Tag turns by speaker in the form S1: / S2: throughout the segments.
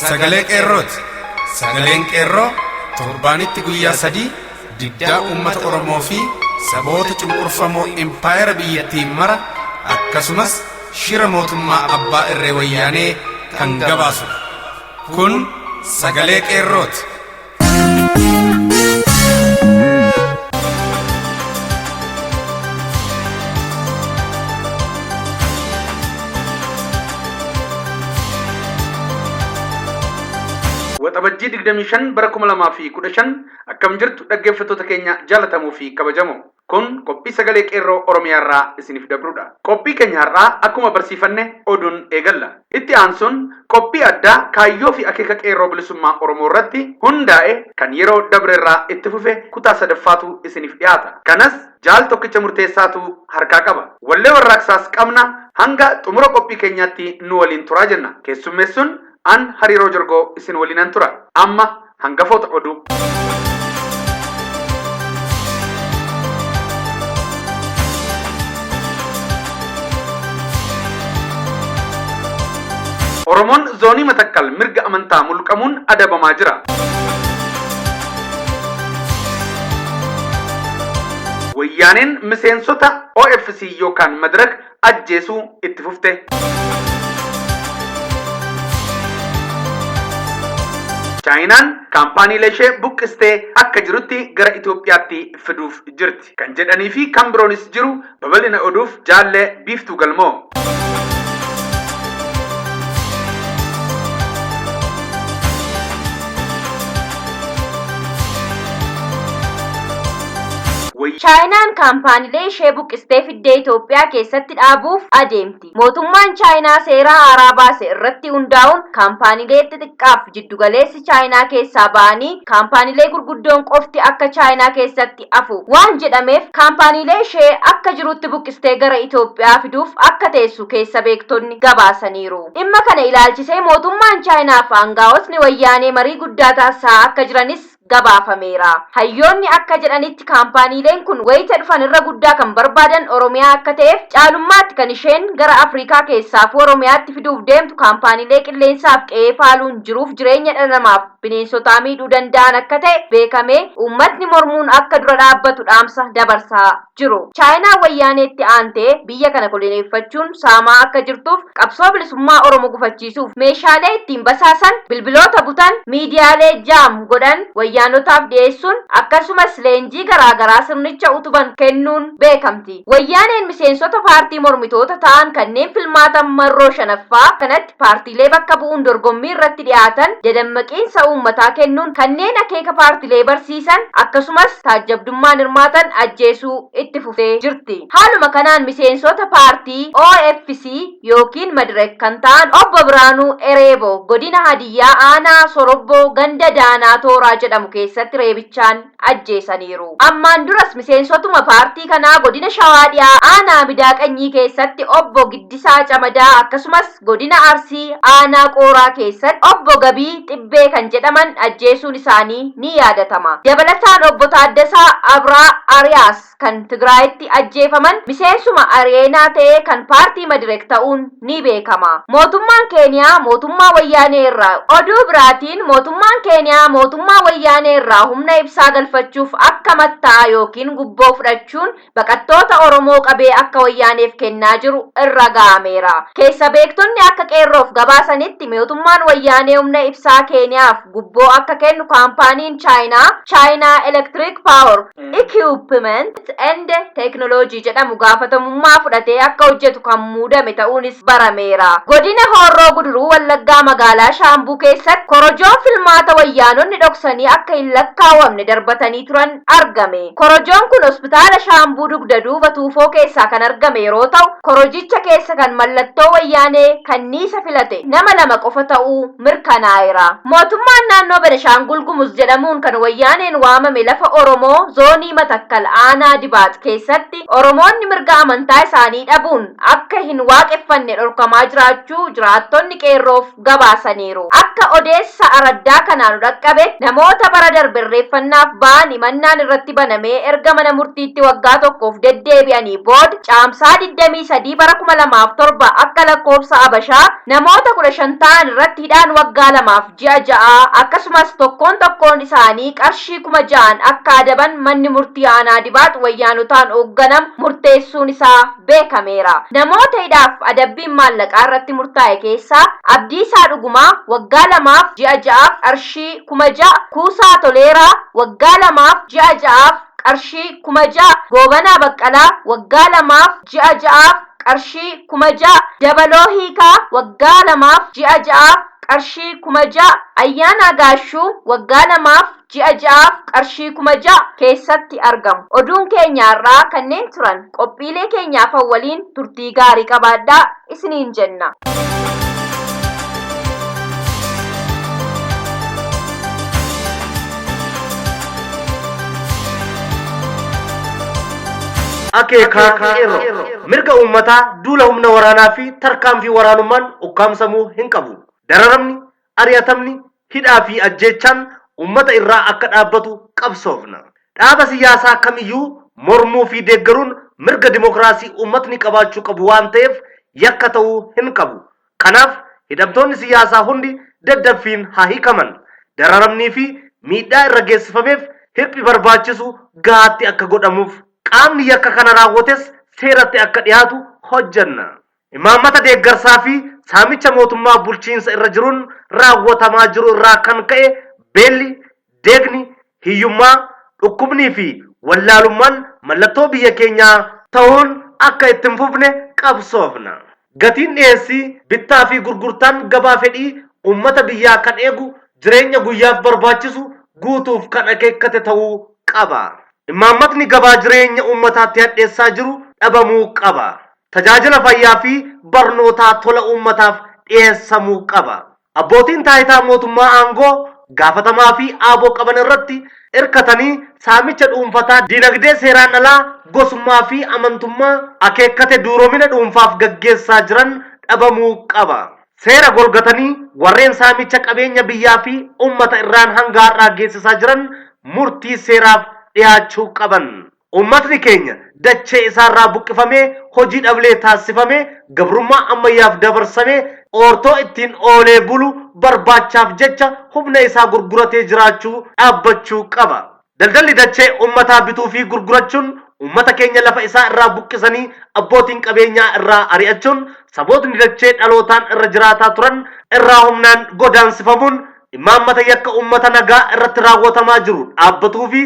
S1: Sagalee Qeerrooti. Sagaleen Qeerroo torbaanitti guyyaa 3 diddaa uummata Oromoo fi saboota cunqurfamoo impaayera biyyattii mara akkasumas shira mootummaa abbaa irree Wayyaanee kan gabaasudha. Kun Sagalee Qeerrooti.
S2: Waxabajjii 25 bara 2015. Akkam jirtu dhaggeeffattoota keenya jaalatamuu fi kabajamoo? Kun qophii Sagalee Qeerroo Oromiyaa irraa isiniif dabrudha. Qophii keenya har'aa akkuma barsiifanne oduun eegalla. Itti aansuun qophii addaa kaayyoo fi akeeka Qeerroo Bilisummaa Oromoo irratti hundaa'e kan yeroo dabre irraa itti fufe kutaa sadaffaatu isiniif dhiyaata. Kanas Jaal Tokkicha Murteessaatu harkaa qaba. Wallee warraaqsaas qabna. Hanga xumura qophii keenyaatti nu waliin turaa jenna. Keessummeessuun an Hariiroo Jorgoo isin waliinan tura. Amma hangafoota oduu. Oromoon zoonii Matakkal mirga amantaa mulqamuun adabamaa jira. Wayyaaneen miseensota OFC yookaan Madirak ajjeesuu itti fufte. Chaayinaan kaampaaniilee ishee buqqistee akka jirutti gara Itoophiyaatti fiduuf jirti. Kan jedhanii fi kan biroonis jiru. Babal'ina oduuf Jaalle Biiftuu Galmoo.
S3: Chaayinaan kaampaanilee ishee buqqistee fiddee Itoophiyaa keessatti dhaabuuf adeemti. Mootummaan Chaayinaa seera haaraa baase irratti hundaa'uun kaampaanilee xixiqqaaf jiddugaleessi Chaayinaa keessaa ba'anii kaampaanilee gurguddoon qofti akka Chaayinaa keessatti hafu waan jedhameef kaampaaniilee ishee akka jirutti buqqistee gara Itoophiyaa fiduuf akka teessu keessa beektonni gabaasaniiru. Dhimma kana ilaalchisee mootummaan Chaayinaaf aangaa'otni Wayyaanee marii guddaa taasisaa akka jiranis gabaafameera. Hayyoonni akka jedhanitti kaampaaniileen kun wayita dhufan irra guddaa kan barbaadan Oromiyaa akka ta'eef caalummaatti kan isheen gara Afrikaa keessaafuu Oromiyaatti fiduuf deemtu kaampaaniilee qilleensaaf qe'ee faaluun jiruuf jireenya dhala namaaf bineensotaa miidhuu danda'an akka ta'e beekamee uummatni mormuun akka dura dhaabbatu dhaamsa dabarsaa jiru. Chaayinaan Wayyaaneetti aantee biyya kana koloneeffachuun saamaa akka jirtuuf qabsoo bilisummaa Oromo gufachiisuuf meeshaalee ittiin basaasan, bilbiloota butan, miidiyaalee jaam godhan Wayyaanotaaf dhiyeessuun akkasumas leenjii garaa garaa sirnicha utuban kennuun beekamti. Wayyaaneen miseensota paartii mormitoota ta'an kanneen filmaata marroo shanaffaa kanatti paartiilee bakka bu'uun dorgommii irratti dhiyaatan dadammaqiinsa uummataa kennuun kanneen akeeka paartilee barsiisan akkasumas taajjabdummaan hirmaatan ajjeesuu itti fuftee jirti. Haaluma kanaan miseensota paartii OFC ykn Madirek kan ta'an Obbo Biraanuu Ereebo godina Hadiyyaa aanaa Sorobboo ganda Daanaa Tooraa jedhamu keessatti reebichaan ajjeesaniiru. Ammaan duras miseensotuma paartii kanaa godina Shawaa Dhiyaa aanaa Midaa Qanyii keessatti Obbo Giddisaa Camadaa akkasumas godina Arsii aanaa Qooraa keessatti Obbo Gabii Xibbee kan jedhaman ajjeesuun isaanii ni yaadatama. Dabalataan Obbo Taaddasaa Abraa Ariyaas kan Tigraayitti ajjeefaman miseensuma Areenaa ta'ee kan paartii Madirek ta'uun ni beekama. Mootummaan Keeniyaa mootummaa Wayyaanee irraa Oduu biraatiin mootummaan Keeniyaa mootummaa Wayyaanee irraa humna ibsaa galfachuuf akka matta'aa ykn gubboo fudhachuun baqattoota Oromoo qabee akka Wayyaaneef kennaa jiru irra ga'ameera. Keessa beektonni akka Qeerroof gabaasanitti mootummaan Wayyaanee humna ibsaa Keeniyaaf gubboo akka kennu kaampaaniin Chaayinaa China Electric Power Equipment and Technology jedhamu gaafatamummaa fudhatee akka hojjetu kan muudame ta'uunis barameera. Godina Horroo Guduruu Wallaggaa magaalaa Shaambuu keessatti korojoon filmaata Wayyaanonni dhoksanii akka hin lakkaawamne darbatanii turan argame. Korojoon kun hospitaala Shaambuu dugda duuba tuufoo keessaa kan argame yeroo ta'u, korojicha keessa kan mallattoo Wayyaanee kanniisa filate nama 2 qofa ta'uu mirkanaa'eera. Mootummaan naannoo Beneshaangul Gumuz jedhamuun kan Wayyaaneen waamame lafa Oromoo zoonii Matakkal aanaa Aanaa Dibaax keessatti Oromoonni mirga amantaa isaanii dhabuun akka hin waaqeffanne dhorkamaa jiraachuu jiraattonni qeerroof gabaasaniiru. Akka odeessa araddaa kanaa nu dhaqqabetti namoota bara darbe irreeffannaaf ba'an himannaan irratti banamee erga mana murtiitti waggaa tokkoof deddeebi'anii booda Caamsaa 23 bara 2007 akka lakkoofsa Abashaa namoota 15 ta'an irratti hidhaan waggaa 2f ji'a 6 akkasumas tokkoon tokkoon isaanii qarshii 6,000n akka adaban manni murtii aanaa Dibaax wayyaanotaan oogganamu murteessuun isaa beekameera. Namoota hidhaaf adabbiin maallaqaa irratti murtaa'e keessaa Abdiisaa Dhugumaa waggaa 2f ji'a 6f qarshii 6,000, Kuusaa Toleeraa waggaa 2f ji'a 6f qarshii 6,000, Goobanaa Baqqalaa waggaa 2f ji'a 6f qarshii 6,000, Dabaloo Hiikaa waggaa 2f ji'a 6f qarshii 6,000, Ayyaanaa Gaashuu waggaa 2f ji'a 6f qarshii 6,000 keessatti argamu. Oduun keenya har'aa kanneen turan qophiilee keenya hafan waliin turtii gaarii qabaadhaa isiniin jenna.
S4: Akeekaa Qeerroo. Mirga uummataa duula humna waraanaa fi tarkaanfii waraanummaan ukkaamsamuu hin qabu. Dararamni, ari'atamni, hidhaa fi ajjeechaan uummata irraa akka dhaabbatu qabsoofna. Dhaaba siyaasaa kamiyyuu mormuu fi deeggaruun mirga dimokiraasii uummatni qabaachuu qabu waan ta'eef yakka ta'uu hin qabu. Kanaaf hidhamtoonni siyaasaa hundi daddaffiin haa hiikaman. Dararamnii fi miidhaa irra geessifameef hirphi barbaachisu gahaatti akka godhamuuf, qaamni yakka kana raawwates seeratti akka dhiyaatu hojjenna. Imaammata deeggarsaa fi saamicha mootummaa bulchiinsa irra jiruun raawwatamaa jiru irraa kan ka'e beelli, deegni, hiyyummaa, dhukkubnii fi wallaalummaan mallattoo biyya keenyaa tahuun akka itti hin fufne qabsoofna. Gatiin dhiyeessii, bittaa fi gurgurtaan gabaa fedhii uummata biyyaa kan eegu, jireenya guyyaaf barbaachisu guutuuf kan akeekkate ta'uu qaba. Imaammatni gabaa jireenya uummataatti hadheessaa jiru dhabamuu qaba. Tajaajila fayyaa fi barnootaa tola uummataaf dhiyeessamuu qaba. Abbootiin taayitaa mootummaa aangoo, gaafatamaa fi aaboo qaban irratti irkatanii saamicha dhuunfataa dinagdee seeraan alaa gosummaa fi amantummaa akeekkate duuromina dhuunfaaf gaggeessaa jiran dhabamuu qaba. Seera golgatanii warreen saamicha qabeenya biyyaa fi ummata irraan hanga har'aa geessisaa jiran murtii seeraaf dhiyaachuu qaban. Uummatni keenya dachee isaarraa buqqifamee hojii dhablee taassifamee gabrummaa ammayyaaf dabarsamee oortoo ittiin oolee bulu barbaachaaf jecha humna isaa gurguratee jiraachuu dhaabbachuu qaba. Daldalli dachee uummataa bituu fi gurgurachuun uummata keenya lafa isaa irraa buqqisanii abbootiin qabeenyaa irraa ari'achuun sabootni dachee dhalootaan irra jiraataa turan irraa humnaan godaansifamuun Imaammata yakka uummata nagaa irratti raawwatamaa jiru dhaabbatuu fi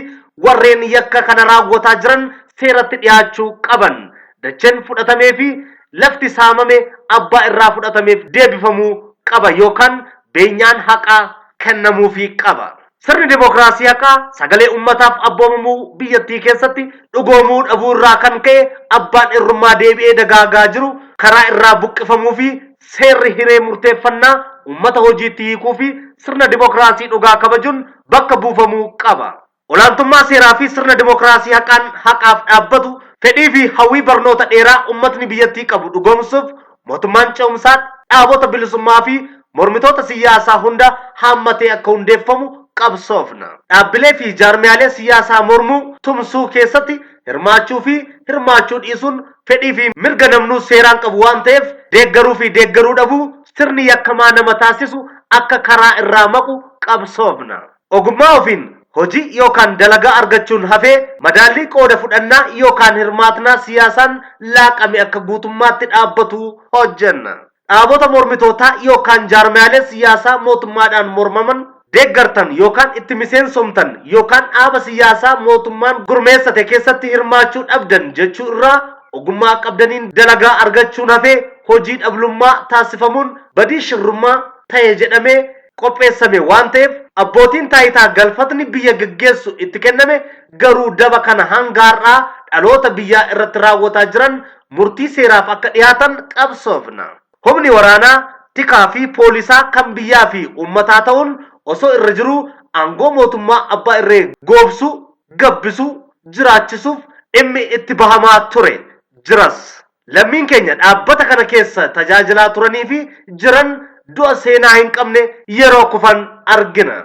S4: warreen yakka kana raawwataa jiran seeratti dhiyaachuu qaban. Dacheen fudhatamee fi lafti saamame abbaa irraa fudhatameef deebifamuu qaba yookaan beenyaan haqaa kennamuufii qaba. Sirni dimokiraasii haqaa sagalee uummataaf abboomamuu biyyattii keessatti dhugoomuu dhabuu irraa kan ka'e abbaan irrummaa deebi'ee dagaagaa jiru karaa irraa buqqifamuu fi seerri hiree murteeffannaa uummata hojiitti hiikuu fi sirna dimokiraasii dhugaa kabajuun bakka buufamuu qaba. Olaantummaa seeraa fi sirna dimokiraasii haqaan haqaaf dhaabbatu fedhii fi hawwii barnoota dheeraa uummatni biyyattii qabu dhugoomsuuf mootummaan ce'umsaa dhaabota bilisummaa fi mormitoota siyyaasaa hunda haammatee akka hundeeffamu qabsoofna. Dhaabbilee fi jaarmiyaalee siyyaasaa mormuu, tumsuu keessatti hirmaachuu fi hirmaachuu dhiisuun fedhii fi mirga namnuu seeraan qabu waan ta'eef deeggaruu fi deeggaruu dhabuu sirni yakkamaa nama taasisu akka karaa irraa maqu qabsoofna. Ogummaa ofiin hojii yookaan dalagaa argachuun hafee madaallii qooda fudhannaa yookaan hirmaatnaa siyaasaan laaqame akka guutummaatti dhaabbatu hojjenna. Dhaabota mormitootaa yookaan jaarmiyaalee siyaasaa mootummaadhaan mormaman deeggartan yookaan itti miseensomtan yookaan dhaaba siyaasaa mootummaan gurmeessate keessatti hirmaachuu dhabdan jechuu irraa ogummaa qabdaniin dalagaa argachuun hafee hojii dhablummaa taasifamuun badii shirrummaa ta'e jedhamee qopheessame waan ta'eef abbootiin taayitaa galfatni biyya geggeessu itti kenname garuu daba kana hanga har'aa dhaloota biyyaa irratti raawwataa jiran murtii seeraaf akka dhiyaatan qabsoofna. Humni waraanaa, tikaa fi poolisaa kan biyyaa fi uummataa ta'uun osoo irra jiruu aangoo mootummaa abbaa irree goobsuu, gabbisuu, jiraachisuuf Dhimmi itti bahamaa ture, jiras. Lammiin keenya dhaabbata kana keessa tajaajilaa turanii fi jiran du'a seenaa hin qabne yeroo kufan argina.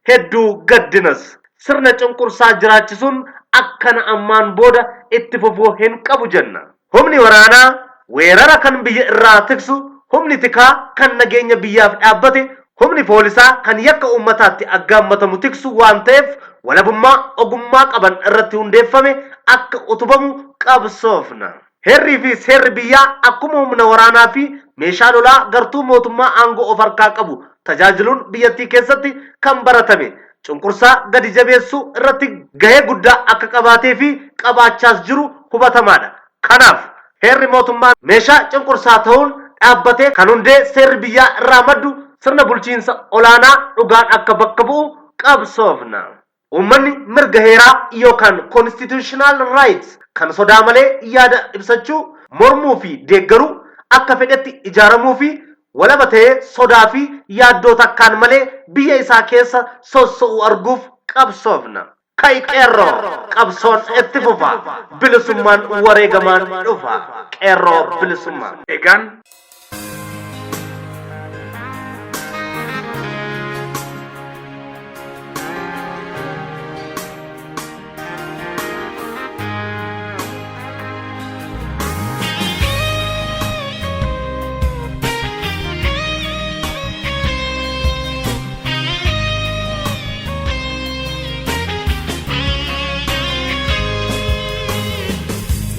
S4: Hedduu gaddinas. Sirna cunqursaa jiraachisuun akkana ammaan booda itti fufuu hin qabu jenna. Humni waraanaa weerara kan biyya irraa tiksu, humni tikaa kan nageenya biyyaaf dhaabbate, humni poolisaa kan yakka uummataatti aggaammatamu tiksu waan ta'eef walabummaa ogummaa qaban irratti hundeeffame akka utubamu qabsoofna. Heerrii fi seerri biyyaa akkuma humna waraanaa fi meeshaa lolaa gartuu mootummaa aangoo of harkaa qabu tajaajiluun biyyattii keessatti kan baratame cunqursaa gadi jabeessuu irratti gahee guddaa akka qabaatee fi qabaachaas jiru hubatamaadha. Kanaaf heerri mootummaa meeshaa cunqursaa ta'uun dhaabbatee kan hundee seerri biyyaa irraa maddu sirna bulchiinsa olaanaa dhugaan akka bakka bu'u qabsoofna. Uummanni mirga heeraa yookaan constitutional rights kan sodaa malee yaada ibsachuu, mormuu fi deeggaruu, akka fedhetti ijaaramuu fi walaba ta'ee sodaa fi yaaddoo takkaan malee biyya isaa keessa sosso'u arguuf qabsoofna. Ka'i qeerroo, qabsoon itti fufa, bilisummaan wareegamaan dhufa. Qeerroo bilisummaa.
S2: Egaan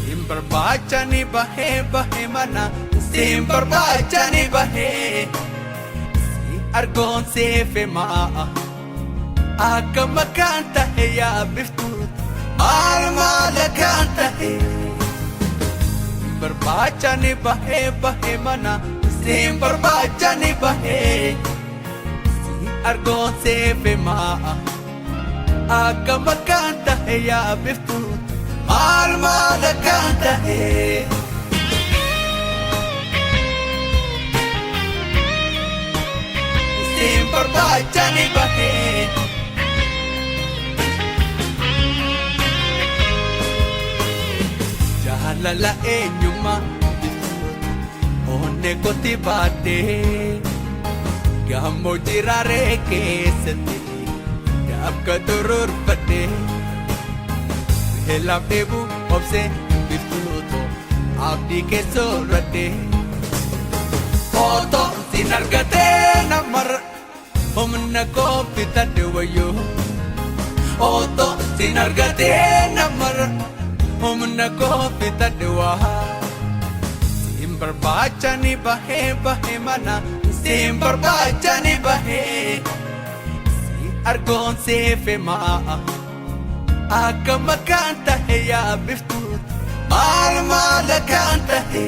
S2: Siin barbaacha ni bahee bahee mana, siin barbaacha ni bahee, si argoon seefemaa akka makaan tahe yaa biftu, maal maal akkaan tahe. Barbaacha ni bahee bahee mana, siin barbaacha ni bahee, si argoon seefemaa akka makaan tahe yaa biftu, maal maal akkaan tahe. Siin barbaacha ni bahee. Jaalala eenyummaa onne kotti baadhee gammoojjii raaree keessatti dafqa tururfadhee beelaaf dheebuu obsee biftuutoo abdii keessorradhee. Otoo sin argatee namarra humna koo fitadhe wayyoo. Otoo sin argatee namarra humna koo fitadhe waa. Siin barbaacha ni bahee bahee mana, siin barbaacha ni bahee, si argoon seefemaa akka makaan tahe yaa biftu, maal maal akkaan tahe.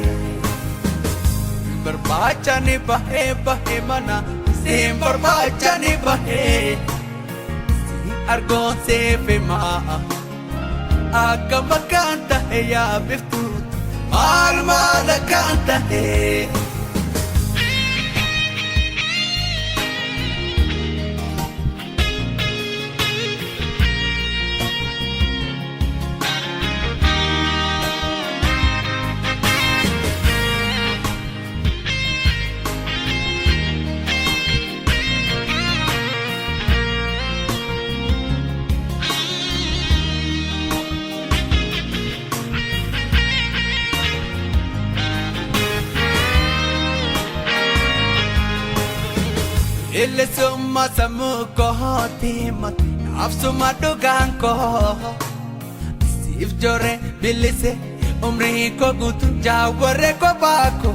S2: Barbaacha ni bahee bahee mana, siin barbaacha ni bahee, si argoon seefemaa akka makaan tahe yaa biftu, maal maal akkaan tahe. Bilisummaa sammuu kooti mati nafsuma dhugaan koo siif joore bilise umrii koo guutuu jaawwarree kophaa koo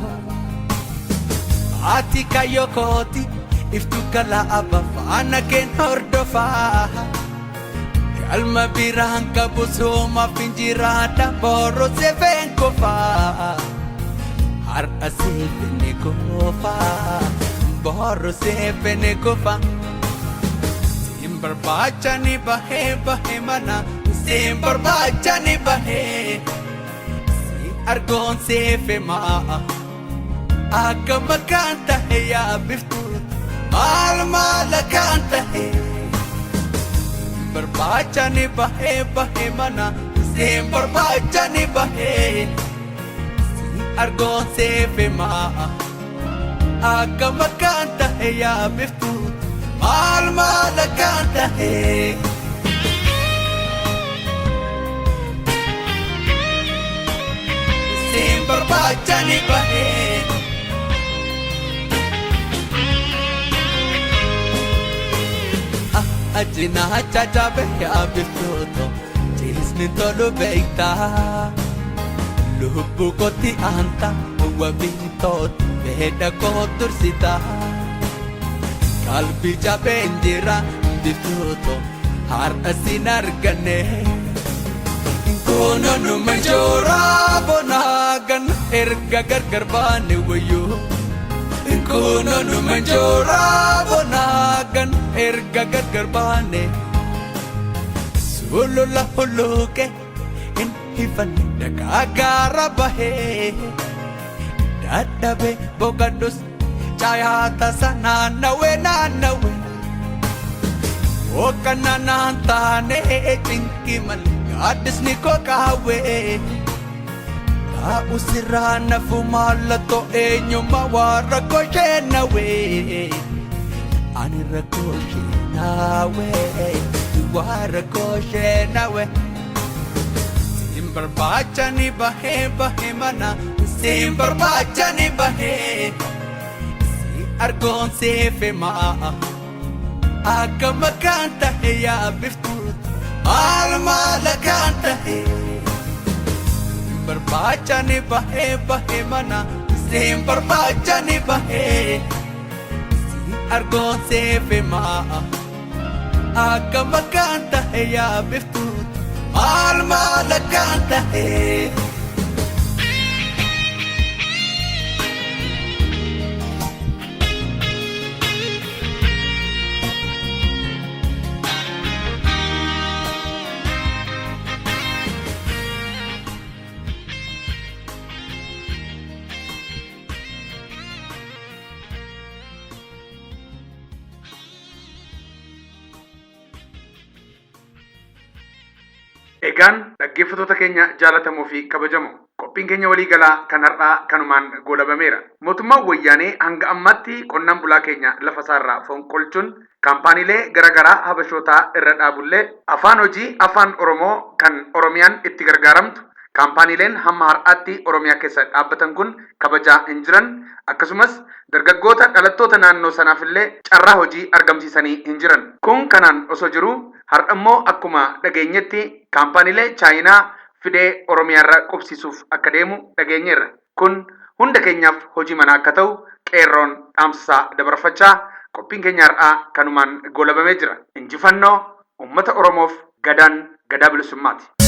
S2: ati kayyoo kooti iftu kala abba faana keen hordofaa galma biraan qabu sumaaf injiraadha boroo seefeen kofaa har'a seefene kofaa boroo seefene kofaa. Siin barbaacha ni bahee bahee mana, siin barbaacha ni bahee, si argoon seefemaa akka makaan tahe yaa biftu, maal maal akkaan tahe. Barbaacha ni bahee bahee mana,
S5: Siin barbaacha ni bahee si argoon seefimaa akka makkaan tahe yaa biftuutu maal maal akkaan tahe. Siin barbaacha ni bahee. Ajina cacabe yaa biftuutu ciisni tolu beektaa. Lubbu kotti aanta wabiitoot fedha koo tursitaa. Qalbii cabeen jira biftuutu har'a sin arganne. Kunuunuma jooraa bonaa ganna erga gargar baane wayyoo. Kunuunuma jooraa bonaa ganna erga gargar baane. Sulula huluqe hin hifanne dhagaa gaara bahee. Dadhabe boqadhus caayaa tasa naannawee naannawee. Hoogganaa naan taane cinqii malee gaaddisni koo kaawwee. Taa'u sirraa nafu mallattoo eenyummaa waan rakkoo isheenawee. Ani rakkoo isheenawee waan rakkoo isheenawee. Siin barbaacha ni bahee bahee mana siin barbaacha ni bahee. Si argoon seefimaa akka makkaan tahe yaa biftuutu maal maal akkaan tahe. Barbaacha ni bahee bahee mana siin barbaacha ni bahee. Si argoon seefimaa akka makkaan tahe yaa biftuutu maal maal akkaan tahe.
S2: Egaan dhaggeeffattoota keenya jaalatamuu fi kabajamu qophiin keenya waliigalaa kan har'aa kanumaan goolabameera. Mootummaan wayyaanee hanga ammaatti qonnaan bulaa keenya lafa isaarraa fonqolchuun kaampaaniilee garaagaraa habashootaa irra dhaabullee afaan hojii afaan Oromoo kan Oromiyaan itti gargaaramtu kaampaaniileen hamma har'aatti Oromiyaa keessa dhaabbatan kun kabajaa hin jiran akkasumas dargaggoota dhalattoota naannoo sanaaf illee carraa hojii argamsiisanii hin jiran. Kun kanaan osoo jiruu har'a immoo akkuma dhageenyetti kaampaaniilee Chaayinaa fidee Oromiyaarra qubsiisuuf akka deemu dhageenyeerra. Kun hunda keenyaaf hojii manaa akka ta'u qeerroon dhaamsasaa dabarfachaa qophiin keenya har'aa kanumaan goolabamee jira. Injifannoo uummata Oromoof gadaan gadaa bilisummaati.